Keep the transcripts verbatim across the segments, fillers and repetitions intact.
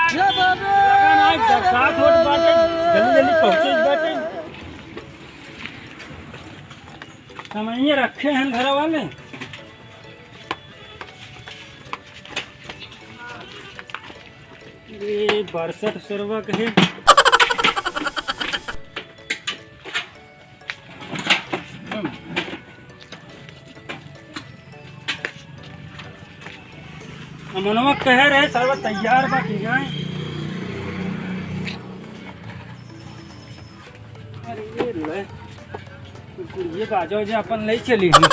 लगन आज बरसात होत बाटे, जल्दी जल्दी पहुँचे बाटे। समइया रखे हैं घरा वाले। अरे बरसत सरवा कहे। अमनवा कहे रहे सरवा तैयार बा कि नाहीं। अरे ये ले, ये बाजा उजा अपन ले चली हम।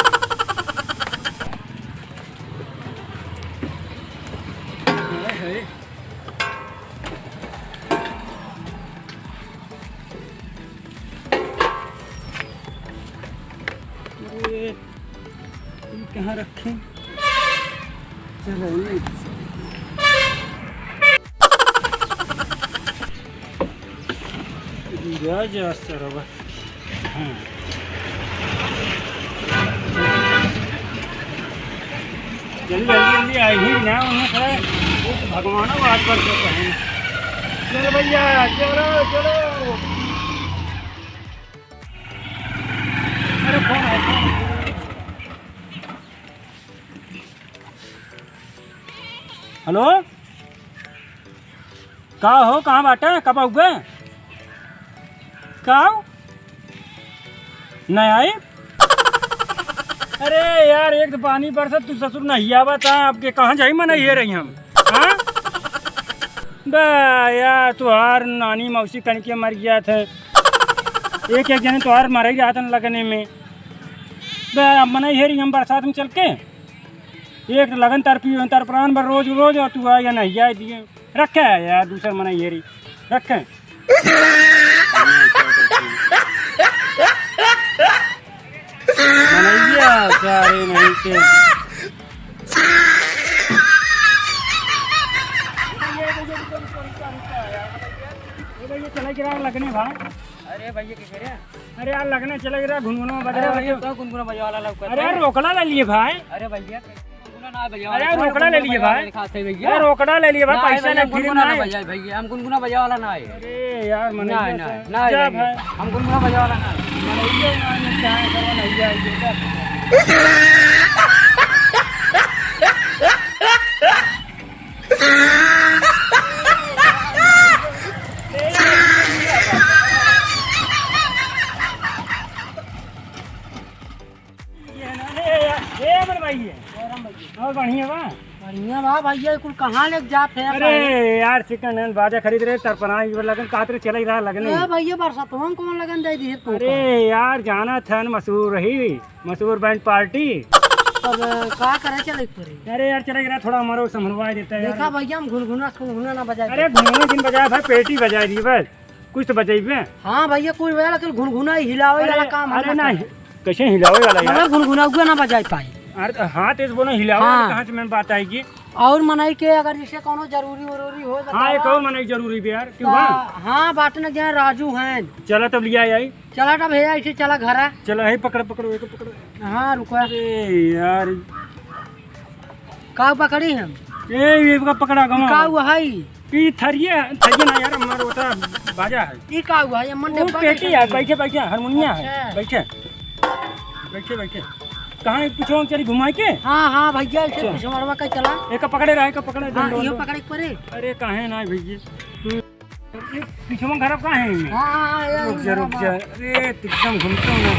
अरे, ये कहाँ रखे? चलो, ये। जा, जा, सरवा। हाँ। जल्दी, जल्दी, जल्दी आई ही ना, उन्हें खड़ा, वो तो भगवान को हाथ पर से कहें। चल भैया, चलो, चलो। अरे, फोन है, फोन। हेलो, का हो, कहाँ बाटे, कब आउबे? का हो? नहीं आई? अरे यार, एक तो पानी बरसत, तू ससुर नहीं आवत है, अब के कहाँ जाई, मनई हेरई हम, हाँ? बे यार, तुहार नानी मौसी तनिके मर गया थे, एक एक जने तुहार मरई रहत हैं लगने में। बे, अब मनई हेरी हम बरसात में चल के, एक तो लगन तरपी, तरपरान भर रोज रोज, और तू आ या नहीं आए दिए। रखे है यार, दूसर मनई हेरी। रखे। मनैया सारे नहीं के। ये भैया चला गिरा लगने भाई। अरे भैया, क्या कह रहे हैं? अरे यार, लगने चला गिरा, घुनघुना बजा अरे रहा भैया, है। तो गुनगुना बजा वाला लौकत अरे है। यार, रोकड़ा ले लिए भाई। अरे भैया, गुनगुना ना बजा अरे यार, वाला, रोकड़ा ले लिए गुनगुना भाई। बजा खाते भैया। अरे रोकड़ा ले लिए भाई, ना पैसा भैया, ना, हम गुनगुना ना ना है। बजाए भैया, हम गुनगुना बजा वाला ना है। अरे यार, ना, मनैया ना, से ना जा भैया। भाई। हम गुनगुना बजा वाला ना है। मनैया ना, ये क्या है, करवा नहीं है, ये क्या है? ये है ना, ए, ए, ए, अमर भाई है। और बढ़िया बा? बढ़िया बा भैया, कुल कहाँ लेके जात है अरे भाई? यार, second hand बाजा खरीद रहे, तरपना ये लगन, कात रे चला ही रहा लगने। ए भैया, बरसतवा में कौन लगन दे दिए तू अरे का? यार, जाना था ना, मशहूर रही, मशहूर band party। तब का करे चले के पड़ी? अरे यार, चला ही रहा, थोड़ा हमारो संभलवा देता है यार। देखा भैया, हम घुनघुना, घुनघुना ना बजाए। अरे घुनघुना जिन बजाए भाई, पेटी बजाए दी बस। कुछ तो बजइबे। हाँ भैया, कुछ बजा, लेकिन घुनघुना ही हिलावे अरे, वाला काम हम अरे ना नहीं, करब। कैसे हिलावे वाला यार? मतलब घुनघुना उगुआ ना बजाए पाई। अरे तो हाथ ऐसे बोलो, हिलावे वाला हाँ। कहाँ से मैं बात आएगी? और मनई के अगर जैसे कोनो जरूरी वरूरी हो, हाँ, एक बतावा। और मनई जरूरी भी यार, क्यों तो बा? हाँ, बाट न गया, राजू हैं। चला तब लिया आई। चला तब भैया, ऐसे चला घर है। चला, है पकड़, पकड़ो, एक पकड़ो। हाँ, रुको। अरे यार। का पकड़ी हम? ए, ये का पकड़ा गवा? का हुआ है? ई थरिये, थरिये ना यार, हमार ओटा बाजा है। ई का हुआ है? ये मन वो डब्बा पेटी कैसे है, है? बैठे, बैठे, हारमोनिया है। अच्छा। बैठे, बैठे, बैठे। कहाँ है? पीछे चली घुमाई के? हाँ, हाँ, भैया, इसे चल। पीछे मड़वा के चला। एक पकड़े रहा, एक पकड़े, हाँ, डंडो, इहो डंडो। पकड़े के पड़े। अरे, काहे ना, भैया? हम्म। ये पीछे में घर का है? हाँ, हाँ, हाँ, ये रुक जा, रुक जा। अरे, एकदम घूमते हो ना।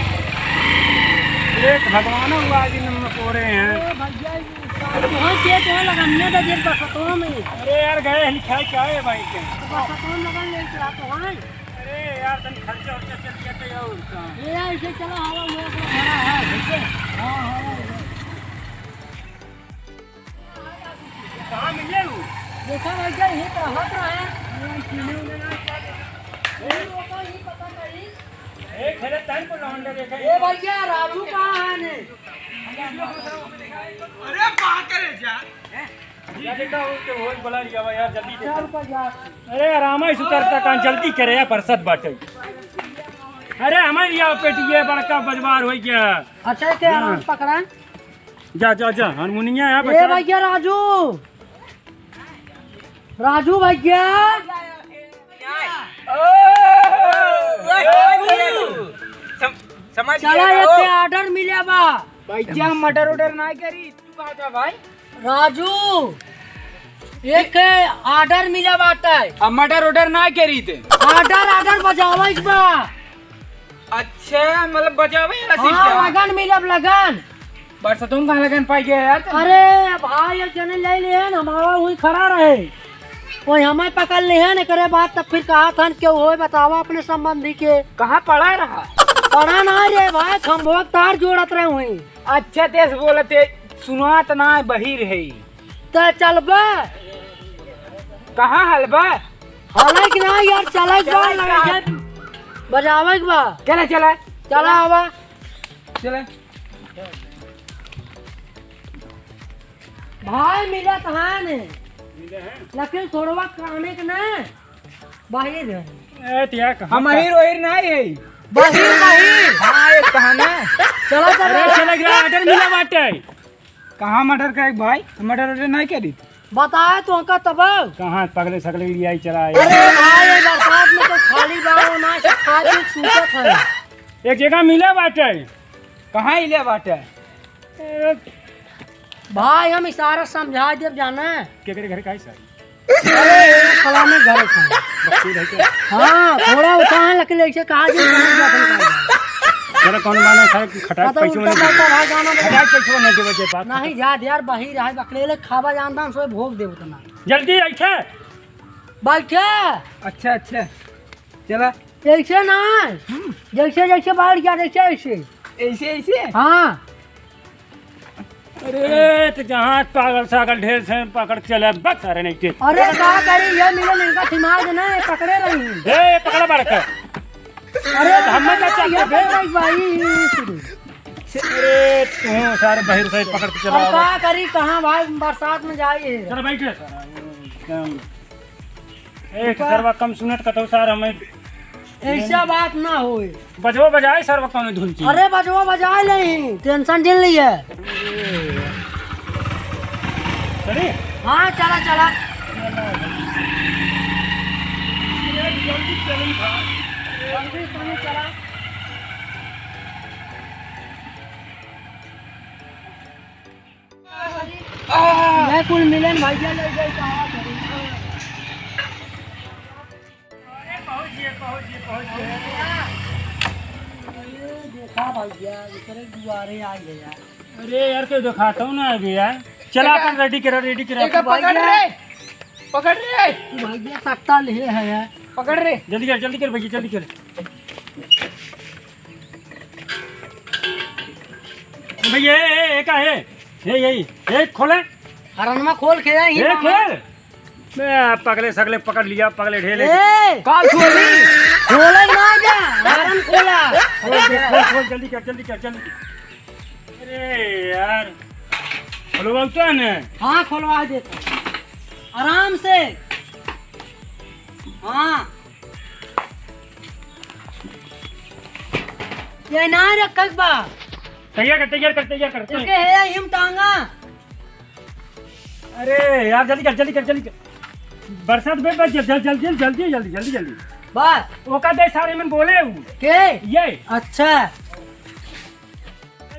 एक भगवान हुआ, आज नंबर कोरे हैं। ए, भैया, ये का, तुहां के, तुहां लगानिया था, जेब बरसतवा में। अरे यार, गए हैं, लिखा है क्या है भाई के? तो बरसतवा में लगन ले चला तो हैं। अरे यार, तनी खर्चा उर्चा चल गया तो यार, और का? ये यार, इसे चला, हवा हुआ, अपना भरा है। ठीक है? हाँ, हाँ, हाँ। कहाँ मिले हो? देखा भैया, ये तो रहत रहे। ये पीने उन्हें ना क्या देखा? ये लोग का ही पता नहीं। ए, खेले तन को लौंडे देखे। ए भैया, राजू कहाँ है ने? अरे, बात करे जा। जा देखा हो के वही बुला लिया हुआ यार, जल्दी देखा। अरे, आराम से उतरता कान, जल्दी करे यार, फुर्सत बाटे। अरे, हमारे यहाँ पेटी है, बड़का बजवार हो गया। अच्छा, के आराम हाँ। पकड़ा? जा, जा, जा, हारमोनिया है, ए बचा। भैया राजू, राजू भैया, ओ, सम-, समझ चला, गया। एक ठे order मिले बा। भैया, मर्डर order ना करी, तू कहा जा भाई? राजू, एक order मिले बाटे। अब मर्डर order ना करी थे। Order, order बजावे के बा। अच्छा, मतलब बजावे वाला हाँ, system। लगन मिलब, लगन। बरसतों में कहाँ लगन पाई गया यार तुम? अरे भाई, एक जने ले लिए ना, हमारा वहीं खड़ा रहे, वही हमें पकड़ लिए हैं, एकरे बाद तब फिर कहा था कि वो बतावा अपने संबंधी के। कहाँ पड़ा रहा? पड़ा ना रे भाई, खंभवा के तार जोड़त रहे वहीं। अच्छा, तेज बोलते, सुनात ना, बहिर है। त चलबा? कहाँ हलबा? हले कि ना यार, चले के बा, चले लगे का? के बजावे के बा। चला, चला। चला आवा। चला। भाई मिलत है ने। मिले हैं? लेकिन थोड़वा काने के ना। बाहिर है। ए, तिया कहाँ हम का? अहिर ओहिर नाई है। बाहिर, बाहिर। हाँ, ये कहा ना। चला, चला। अरे, चला गया, order मिला बाटे। कहाँ मर्डर का एक भाई? मर्डर order नाई करी। बताए तो उनका तब। कहाँ पगले सगले लिया ही चला है। अरे भाई, ये बरसात में तो खाली बाव ना से खा के सूतत है। एक जगह मिला बाटे। कहाँ ही ले बाटे? ए, भाई, हम इशारा समझा देब, जाना। केकरे घर का है सारी? अरे, फलाने घर का है। बच्ची घर के? हाँ, थोड़ा उठा है, लेकिन ऐसे कहा जी, समझ गया अपन का है। तेरा कौन माने सारे खटाक हाँ, तो पैसे उल्टा होने दे। पलटा भाई गाना बजा। खटाक पैसे होने दे बजे बात। नहीं, जा दे यार, बहिर है, अकेले खाबा जानता हूँ, सोए भोग दे उतना। जल्दी ऐसे। बैठे। अच्छा, अच्छा। चला। ऐसे ना। हम्म। जैसे, जैसे बैठ गया, जैसे, ऐसे। ऐसे, ऐसे? हाँ। अरे, तो जहाँ पागल सागल ढेर से पकड़ के चले, बस, अरे नहीं के। अरे, का करी, ये मिले इनका दिमाग ना, ये पकड़े रही। ए, पकड़ा बाड़क। अरे, तो हम ना ये चाहते पकड़ बे। रही भाई। अरे, तू सारे बहिर से पकड़ के चला अब आवा। का करी, कहाँ भाई, बरसात में जाई है। चल, बैठ रे। एकदम। ए, सरवा कम सुनत कतौ सार हमें ऐसा बात ना होए। बजवा बजाए सरवा कौनो धुन की। अरे बजवा बजाए नहीं, tension जिन लिए। चली? हाँ, चला, चला। जल्दी चली था। जल्दी से चला। ये कुल मिलन भैया ले गए कहाँ करी? अरे पहुँच गए, पहुँच गए, पहुँच गए। अरे देखा भैया, दूसरे दुआरे आ गया। अरे यार, कोई दिखाता हूँ ना अभी यार। चला, अपन ready करा, ready करा। एक पकड़ रे, पकड़ रे। भैया सट्टा ले है यार। पकड़ रे। जल्दी कर, जल्दी कर भैया, जल्दी कर। भैया, ए, ए, ए, का है? ए, यही, ए, खोले। हरनमा खोल के यही ए, मामा। खोल। बे, पगले सगले पकड़ लिया, पगले ढेले। ए! का खोली? खोले ना जा, हरन खोला। खोल दे, खोल, खोल, जल्दी कर, जल्दी कर, जल्दी कर। अरे यार, खोलवा तो ने। हाँ, खोलवा देता। आराम से। हाँ। ये ना रखक बा। तैयार कर, तैयार कर, तैयार कर। इसके है हिम टांगा। अरे यार, जल्दी कर, जल्दी कर, जल्दी कर। बरसात में बस जल-, जल-, जल्दी, जल्दी, जल्दी, जल्दी, जल्दी। बस। ओका दे सारे मन बोले हूँ। के? ये। अच्छा।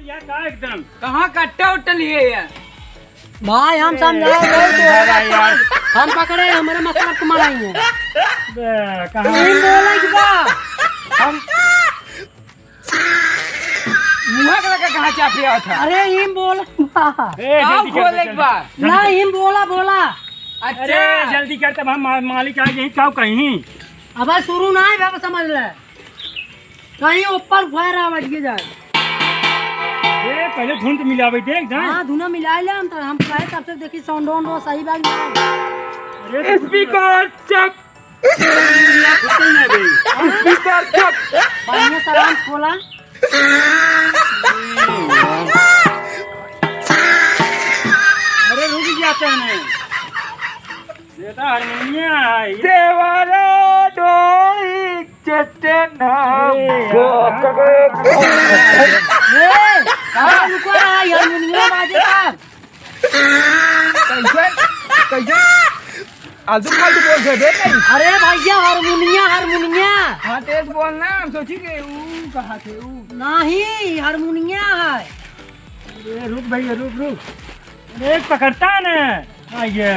यार, का एकदम? कहाँ कट्टा उट्टा लिए यार? भाई, हम अरे, समझाओ, बहुत हो गया यार। हम पकड़े, हमारे मतलब तुम्हारा ही है। बे, कहाँ? नहीं बोला कि बा। हम मुँह के लगा कहाँ चाप रहा था? अरे, हिम बोला बा। ए, का जल्दी कर, खोले जल्दी। बा? जल्दी ना, कर। हिम बोला, बोला। अच्छा। अरे, जल्दी कर, तब हम मा-, मालिक आ गए, क्या कहीं? अब शुरू ना है, बाबा समझ ले। कहीं ऊपर उठा रहा, बैठ के जाए। ए, पहले धुन तो मिलावे दे, जाए। हाँ, धुना मिला ले हम तो, हम कहे तब से देखी sound वाउंड सही बात नहीं। अरे, तो speaker check। Speaker check। बढ़िया से आराम खोला। अरे, रुक जाते हैं। ये तो हारमोनिया है। देवारा डोई चटना ए, यार। पकड़े। ए, कहाँ रुको रहा है? हारमोनिया बाजे का। कैसे? कैसे? आलतू फालतू बोल दे बे नहीं। अरे भैया, हारमोनिया, हारमोनिया। हाँ, तेज बोलना, हम सोची कि ऊ कहा थे, ऊ। नहीं, हारमोनिया है। अरे रुक भैया, रुक, रुक। अरे पकड़ता है ना। आइए।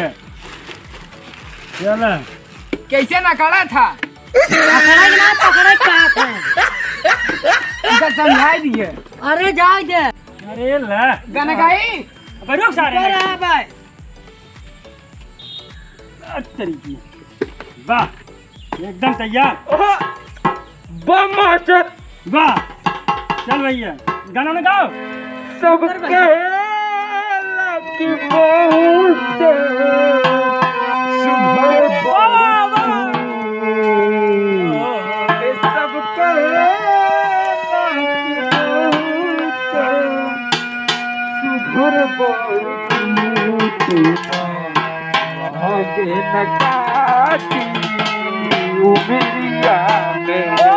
चला। कैसे नकारा था? पकड़े के ना, पकड़े के कहा था। इनका समझाई दिए। अरे जाए दे। अरे ला। गाना गाई? अबे रुक सारे। ऊपर आ भाई। अ, तेरी की। वाह, एकदम तैयार। ओहो, बम मास्टर। वाह, चल भैया, गाना ना गाओ। सब कहला कि बहुत सुघर वाह, वाह, वाह। बाबू। सब कहला कि बहुत सुघर बाबू। आगे न काटी उमरिया में। ओ,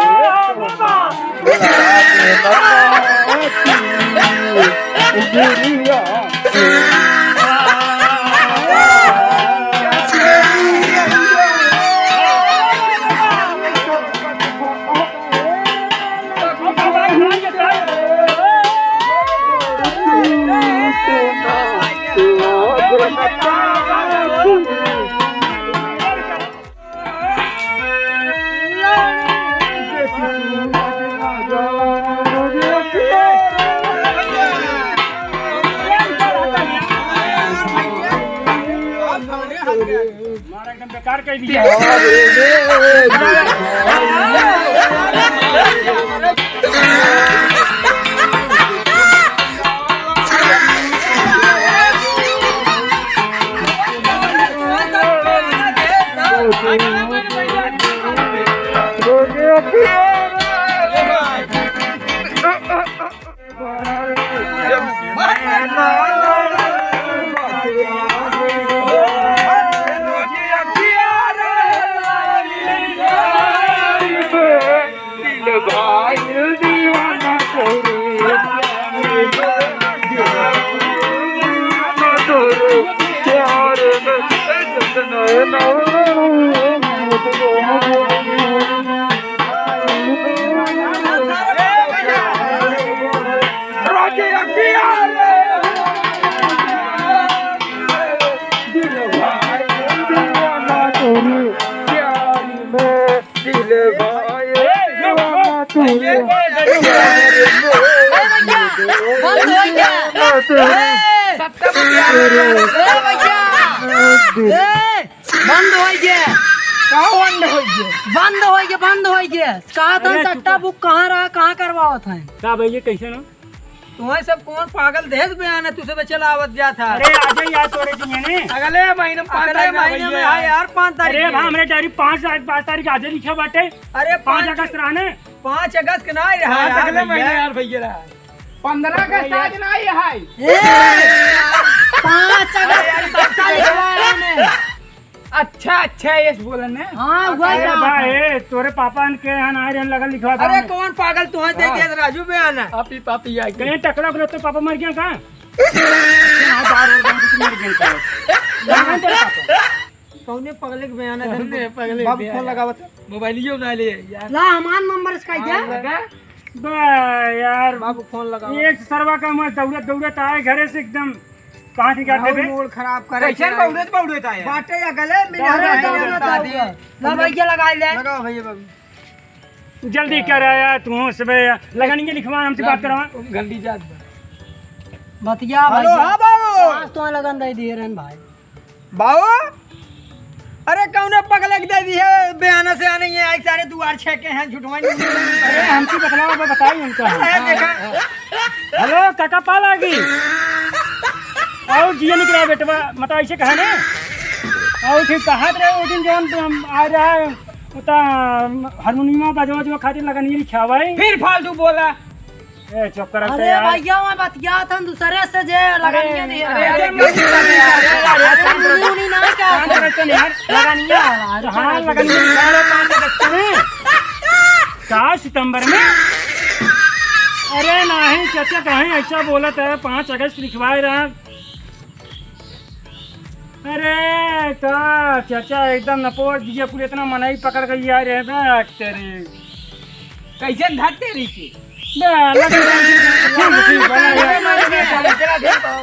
बाबा। आगे न काटी उमरिया में। मारा एकदम बेकार कर दिया। ए भैया, बंद हो गया। ए, ए भैया, ए, बंद हो गया। का बंद हो गया? बंद हो गया, बंद हो गया। कहा था अरे, सट्टा चुप। बुक कहाँ रहा, कहाँ करवावत है? का भैया, कैसे ना? तुम्हें सब कौन पागल देश में आना, तुझसे बच्चे लावत जात है। अरे, आ जाइए यार, तोरे की मैंने। अगले महीने में पाँच अगले तारीख महीने भैया। में है यार, पाँच तारीख अरे, की। भा, हमरे डायरी पाँच, पाँच तारीख आज लिखा बाटे। अरे, पाँच पाँच अगस्त रहने। पाँच अगस्त के ना रहा पाँच यार अगले भैया। महीने यार भैया रहा। पन्द्रह अगस्त आज ना ही है। ए, पाँच अगस्त के सट्टा लिखवाया हमने। अच्छा, अच्छा, यस बोलन है। हाँ, वही अरे बात भाई, है। ए, तोरे पापा के यहाँ ना रहन लगल लिखवा अरे, दो। कौन पागल तुम्हें दे हाँ। दिया था राजू बयाना? पापी, पापी आ गई। कहीं टकला उकला तो पापा मर गया का? हाँ, बार बार बार मर गया का? कहाँ तेरे पापा? कौने पगले के बयाना कौने धन पगले बाबू बयाना? फोन लगावत है। मोबाइलियो ना ले यार। ला, हमार नंबर इसका क्या? हाँ, लगा। बा यार, बाबू फोन लगावत। एक सरवा का मैं दौड़त दौड़त आए घरे से एकदम। कहाँ से क्या राहुल देबे? मूड खराब करे कैसे के बौड़त बौड़त आया? बाटे या गले में अरे, लगा दौड़त दौड़त आया। आया। ला भैया लगा ले। लगाओ भैया बाबू। जल्दी कर आया तू सबे। लगन के लिखवा हमसे बात करवा। घंटी जात बा। बतिया हेलो, भैया। हाँ बाबू। आज तो लगन दे दिए रहन भाई। बाबू, अरे कौने पगले के दे दी है, बयाना से आने ये आई सारे दुआर छेके हैं, झुठवा नहीं। अरे हमसे बतलाओ, अब बताई उनका। अरे देखा। हेलो, काका पाल आ गई। और जिया निकला बेटवा, मतलब ऐसे कहा ना। और फिर कहा रहे वो दिन जौन हम आ रहा है, उता हारमोनियम बजवा बजवा खातिर लगन ये लिखा हुआ है। फिर फालतू बोला। ए, चुप कर अरे यार। भैया, मैं बतियात हन दूसरे से जे लगनिया दे अरे, रहा है। अरे, अरे, अरे, अरे, अरे, मुनी, मुनी ना क्या काम करते नहीं यार। लगनिया वाला, अरे, हाँ, लगनिया। साढ़े पाँच अगस्त में। का सितंबर में? अरे नहीं, चाचा, कहीं ऐसा बोलत है, पाँच अगस्त लिखवाए रहा। अरे का चाचा, एकदम नपोर दिया, पूरे इतना मनई पकड़ गई यार, ये देख तेरी। कैसे धर तेरी की? बे, लग ठीक, ठीक, बना यार।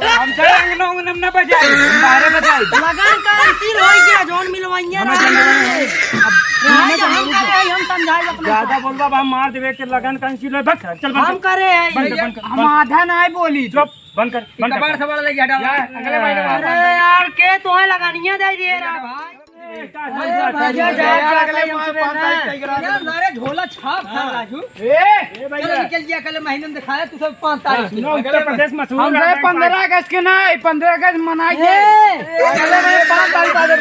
हमसे अंगनो उंगनम न बजाई, बाहरे बजाई। लगन cancel हो गया, जौन मिलवाइया हमें ना। चंद्रमा है। अब भाई, हमें हम चंद्रमा करे हैं, हम समझाए अपने ज्यादा साथ। बोलबा, हम मार देवे के लगन cancel है, बस, चल, बंद हम कर। करे हैं, बंद कर, ये बंद कर, हम बंद कर। आधा ना बोली। चुप। बंद कर, बंद कर। कबाड़ सबाड़ लेके हटा। यार, अगले महीने में अरे यार, के तो है लगानिया दे दिए रे भाई। ए, का अरे समझा भैया, था? जा, जा, अगले जा, महीने जा, पाँच तारीख तक करा यार, दे। सारे झोला छाप था हाँ। राजू। ए, ए भैया। चलो निकल गया, अगले महीने में दिखाया तू सब पाँच तारीख हाँ, की। सुनो, उत्तर प्रदेश मशहूर हमसे है। पंद्रह अगस्त के ना, पंद्रह अगस्त मनाइए। ए, अगले महीने पाँच तारीख आ जाए।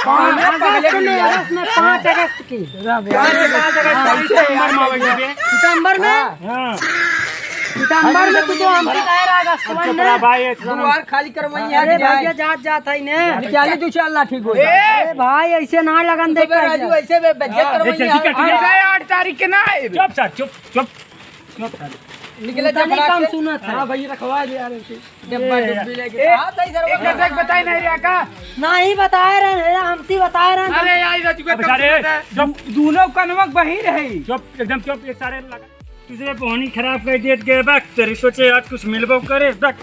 पाँच अगस्त में, अगस्त में पाँच अगस्त की। पाँच अगस्त, पाँच अगस्त, हाँ। सितंबर में आवेगी बे। सितंबर में? हाँ। हाँ। सितंबर में तू तो हमसे कह रहा अगस्त में चुप रहा ना। भाई, एक सेकंड। दुआर खाली करवाइए अरे आज भैया, जाए। जात, जात है ने। निकाली दो चार लाठी गोली। ए! अरे भाई, ऐसे ना लगन तो देख बे के राजू, जा। ऐसे बे, बे, हाँ, चेक करवाइए ये चल, आज। ठीक है, ठीक है। हमसे आठ तारीख के ना आए। चुप सर, चुप, चुप, चुप सर। निकले उतना नहीं जबड़ा काम से। सुनत है। हाँ, भाई, रखवा दे यार, ऐसे। डब्बा ए, डुब्बी लेके। ए, हाँ, सही सर, एक वो जगह बताए नहीं रहा का? नहीं बताए रहे हैं, हमसे बताए रहे हैं। अरे यार, ये चुका अब कम सारे सुनत है। जब दोनों कनवा बहिर है। चुप, एकदम चुप, ये सारे लगा। तुझे पानी खराब कर देत गए बक, तेरी सोचे आज कुछ मिलबो करे बक।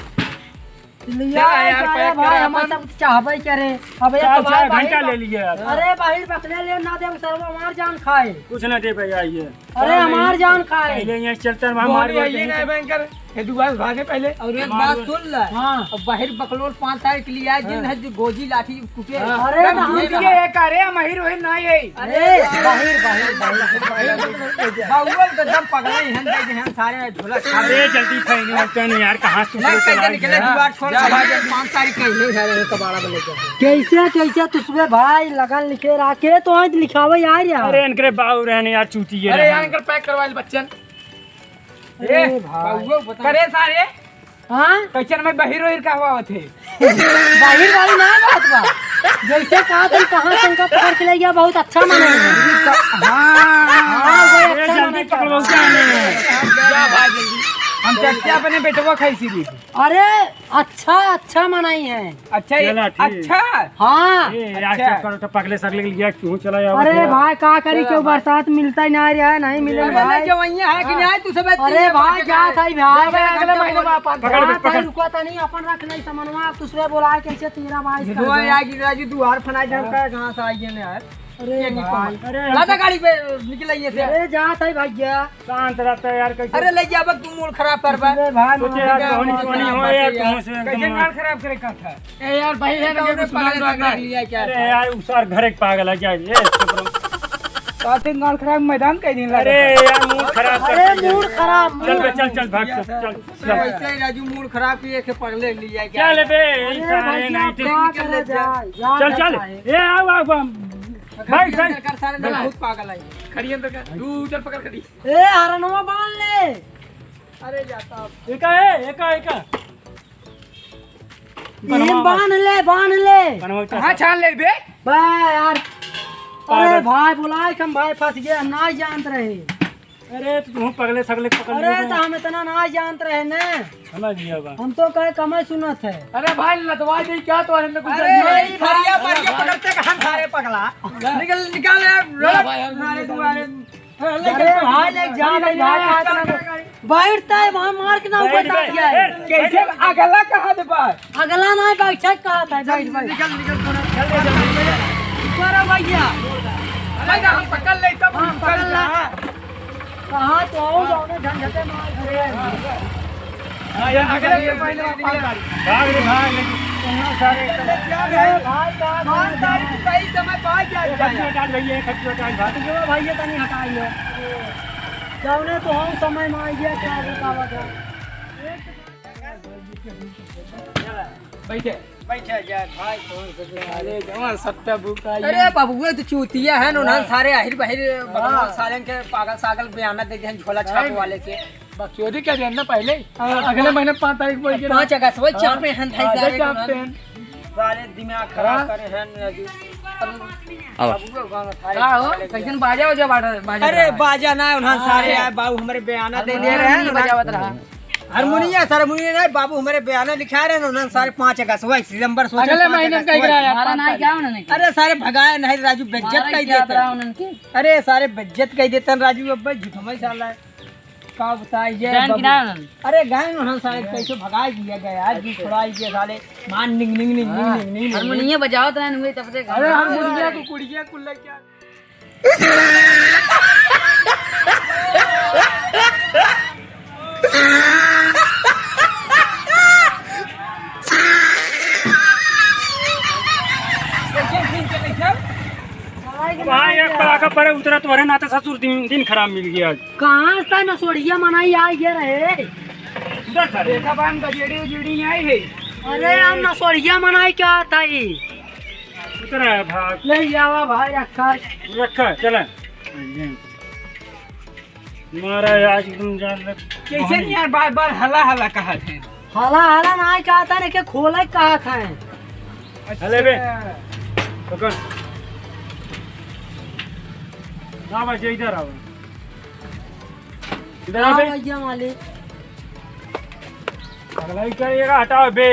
लिया चला यार, सारे पैक भाई, करा हमारे अपन। सब कुछ चाहबे करे। अब ये चार, तो भाई, चार घंटा भाई, ले लिए यार। अरे भाई, बकले ले ना दे, सरवा हमार जान खाए। कुछ ना दे भाई, आइए। अरे हमार जान खाए। पहले यहाँ चलते हैं, हमार बोल बोलते ये हैं। ना भयंकर, ये दुआ भागे पहले। और एक हमार बात बोल। सुन ले। हाँ। अब बाहर बकलोल पाँच तारीख के लिए आए, जिन हाँ। है जो गोजी लाठी टूटे। हाँ। अरे एकदम ना हम ये ये है का रे, हम हीरो हीरो ना ये। अरे, बाहिर, बाहिर, बाहिर, बाहिर। बाबुआ तो एकदम पगला ही हन, देख हन सारे ढोलक। अरे, जल्दी फैली मत तो नहीं यार, कहाँ से नहीं, चला कैसे निकले गया? जुगाड़ छोड़, जा, भाग, पाँच तारीख का ही नहीं है, ये कबाड़ा में लेके। कैसे, कैसे तुसबे भाई लगन लिखे रहा के तो आज लिखावे यार, यार। अरे, इनकरे बाऊ रहने यार, चूतिए अरे यार, रहने। इनकर पैक करवा ले बच्चन। अरे ए, भाई। बाबुआ बता। करे सारे। हाँ? कैचन में बहिर वहिर का हुआ होते? बहिर वाली ना बात बा। जैसे कहा तुम कहाँ शंका पकड़ के ले गया, बहुत अच्छा मनाई है। हाँ। हाँ, वो ए, अच्छा जल्दी मनाई है। पकड़वाओ, क्या नहीं है? जा भाई जल्दी। हम चर्चा अपने बेटवा खाई सी भी। अरे, अच्छा, अच्छा मनाई है। अच्छा, ये चला, ठीक। अच्छा। हाँ। ए, यार, अच्छा। चल, करो तो पगले सगले के लिए क्यों चला यार? अरे भाई, का करी, चला केहू भाई। बरसात मिलता ही ना रहा है, नहीं मिले अरे, भाई। नहीं, जो वहीं है कि नहीं, तू सब अरे तीन भाई, पाँच जात है भाई, जा भाई, अगले महीने में अपन पकड़, जात है, पकड़। रुका था नहीं, अपन रख नहीं समनवा, दूसरे बोला है कैसे तेरा भाई ये कर दो दो। यार, गिरा जी, दुआर फना जान हाँ। का, कहाँ से आई है यार? अरे ये नहीं भाई, पकड़। अरे लादा गाड़ी पे निकल आइए से। अरे जात है भैया। शांत रहता है यार, कैसे? अरे ले जा, अब तू मूड खराब कर बा। अरे भाई, सोचे यार, मार बहुत दिया। सोनी हो यार, तुमसे कैसे एकदम। मूड खराब करे का था? ए यार, भाई है ना, तो कुछ उन्हें सुना दो पागल ना। लिया क्या? अरे यार, उ सार घरे के पागल है क्या? ए, चुप रहो। कातिन गाल खराब मैदान कई दिन लगा अरे था। यार, मूड खराब कर अरे दिया। मूड खराब, चल मूड। बे, चल, चल, भाग, चल, चल, चल। वैसे ही राजू मूड खराब किए के पगले लिया क्या? चल बे, अरे सारे भैया, नहीं थे। का निकल ले करा जा। जाए? जा चल, चल। जाए। ए, आओ, आओ, आओ। भाई, भाई, भाई। सारे लोग बहुत पागल है। खड़ी अंदर का। तू चल पकड़ खड़ी। ए, हरनवा बांध ले। अरे जाता। एका है, एका, एका। नीम बांध ले, बांध ले। कहाँ छान ले बे? बे यार। पागल। अरे भाई, बुलाए के हम भाई फंस गए, हम ना जानत रहे। अरे तू पगले सगले पकड़ अरे ले। तो हम इतना ना जानत रहे ने। समझ गया बा। हम तो कहे कमे सुनत है। अरे भाई लतवा दे क्या तो हमने कुछ अरे नहीं। भाई, फरिया फरिया पकड़ते कहाँ सारे पगला। निकल निकाल यार। ना भाई, हम मारे नहीं दुआरे। अरे भाई, ले जा, ले जा, बैठता है, वहाँ मार के ना ऊपर बैठ, बैठ, बैठ। कैसे अगला कहाँ दे पाए? अगला ना बैठे कहा था, बैठ, बैठ। निकल, निकल, थोड़ा। ऊपर आ भैया। अरे ना, हम पकड़ ले, तब हाँ, हम पकड़ पकड़ ला। ले। कहाँ तो आओ, जाओ ना, झंझटे मार। हाँ, यार, अगले के पहले निकल। भाग रे, भाग, लेकिन तुम लोग सारे एकदम अरे भाई, का भाई, तारीख सही समय पे आ गया, एक खटिया हटा भैया, एक खटिया हटा भाई। खटिया भैया तनी हटाई लो। जौने तो हम समय में आ गया, क्या बतावा जाए। बैठे। बैठा जा भाई, कौन से अरे, जवान सत्ता बुका ये। अरे, बबुआ तो चूतिया है, उन्हन हाँ। सारे आहिर बाहिर बकवास हाँ। सालन के पागल सागल बयाना दे दिहन झोला छाप भाई। वाले के। बकचोदी कर दिया ना पहले। हाँ। अगले महीने पाँच तारीख बोल के ना। पाँच अगस्त, वही हाँ। चापे हैं, ढाई हाँ, सारे वही चापते हैं। साले दिमाग खराब हाँ। करे हैं, अजी। अब बबुआ गाँव में थारे का हो? साले कैसन बाजा हो जा बाजा, बाजा अरे, रहा है। बाजा ना, उन्हन हाँ, सारे अरे। आए, बाबू हमरे बयाना दे दे रहे हैं, नहीं बजावत रहा। हारमोनिया, हारमोनिया नहीं, बाबू हमरे बयाना लिखा रहे हैं, उन्होंने सारे पाँच अगस्त, वही सितंबर सोचे, अगले पाँच महीने अगस्त, का वही। गिराया, मारा पाँच नहीं तारीख। क्या उन्होंने किया? अरे सारे भगाए नहीं राजू, बेइज्जत मारा कर क्या देते रहा हैं। उन्होंने की? अरे सारे बेइज्जत कर देते हैं राजू, अब भाई झूठ में साला है। का बताइए जान बाबू। कि ना उन्होंने? अरे गए उन्होंने सारे कैसे भगाए दिया गया, आज भी छुड़ाई दिया साले, मान निंग निंग निंग निंग हाँ। निंग निंग निंग। हारमोनिया बजाओ तो नहीं, तब से अरे हारमोनिया को कुड़िया कुल्ला क्या? भाई, एक पड़ाका पड़े, उतरा तोहरे नाते ससुर, दिन, दिन खराब मिल गया आज। कहाँ से नसोड़िया मनाई आ गया रहे? उधर था रे। देखा बा, हम गजेड़ी उजेड़ी नहीं आई है। अरे, हम नसोड़िया मनाई क्या था ये? उतरा है भाग। ले आवा भाई, रखा। रखा, चला। मारा है आज एकदम जान ले। कैसे नहीं यार, बार बार हला हला कहा थे। हला हला ना कहा था, ने के खोले कहा था। अच्छा। हले बे। पकड़। ना बच्चे, इधर आओ। इधर आ हाँ बे। भैया मालिक। पगलाई करिएगा, हटाओ बे।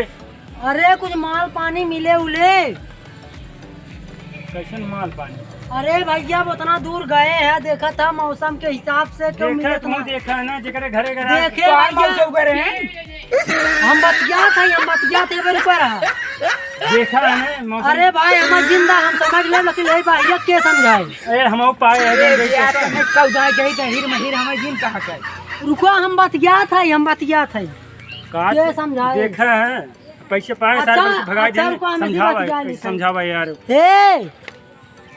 अरे कुछ माल पानी मिले उले। कैसन माल पानी? अरे भैया, अब उतना दूर गए हैं, देखा था मौसम के हिसाब से क्यों देखा मिलत तू ना। देखा है ना, जेकरे घरे घरे देखे तोहार भैया। मौसम करे हैं। हम बतियात है, हम बतियात है, बड़ी पर है। देखा है ना मौसम। अरे भाई, हम जिंदा हम समझ ले, लेकिन यही भाई के समझाए। अरे हम पाए हैं, अरे देख यार, के। तने कौदा गई तो हीर महीर हमें जिन कहा कर। रुको, हम बतियात है, हम बतियात है। का के समझाए? देखा है, पैसे पाए, अच्छा, सारे भगा अच्छा, देने। रुको, हम इसी समझावा, बात जान लेते हैं। समझावा यार। ए,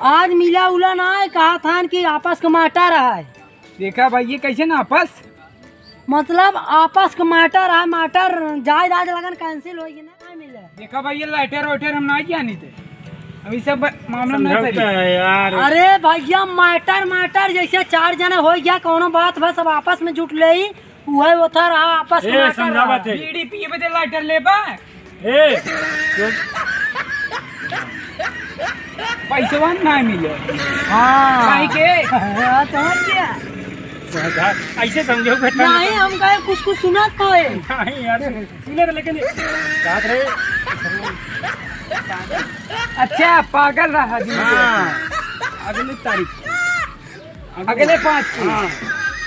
आज मिला उला ना है, कहा था कि आपस का matter है। देखा भाई, ये कैसे ना आपस? मतलब आपस का matter है, matter जायदाद लगन cancel होई कि ना, ना मिले। देखा भाई, ये letter वेटर हम ना जानी थे, अभी सब मामला ना समझौता करी। है यार। अरे भैया, matter, matter जैसे चार जने हो गया, कोनो बात बस अब आपस में जुट ले, उहे होता रहा आपस में ए, matter समझावत रहा। है। बीड़ी पिए बदे lighter लेबा? ए, जो पैसवा ना मिले। हाँ। काहे के? हाँ, समझ गया। समझा, ऐसे समझो कि नहीं, हम कहे कुछ कुछ सुनत होए। नहीं यार, सुने तो लेकिन बात रहे। अच्छा, पागल रहा जी। हाँ। अगली तारीख। अगले पाँच की। हाँ।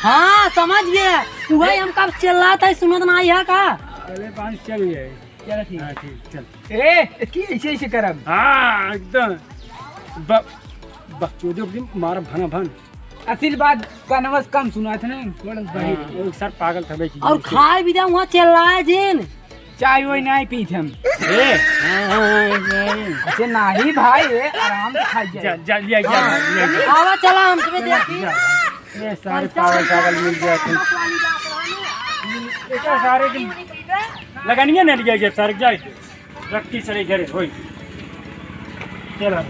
हाँ, समझ गया। तू भाई हम कब चिल्लात है, सुनत ना है का? अगले पाँच चल गए। चलो ठीक। हाँ, ठीक, चल। ए, इसकी ऐसे, ऐसे करब। हाँ, एकदम। ब-, बकचोदी ओकरी मारब भना भन। आशीर्वाद का नमस कम सुनात है ना, थोड़ा सा भाई। हाँ, वो सर पागल था भाई। और खाए भी दे, वहाँ चिल्लाए जिन। चाय वाय नाहीं पीत हम। ए, हाँ, हाँ, हाँ, हाँ। अच्छा, नाहीं भाई, ए, आराम से खाई जाए। जा, जा, लिया, लिया, हाँ। लिया, लिया। आवा, चला, हम तुम्हें जा, देखी। जा। ये सारे पागल, पागल मिल गया थे। ये क्या सारे दिन लगानिए ना लिया, ये सारे जाए। रखती सरे घरे, होई। चला।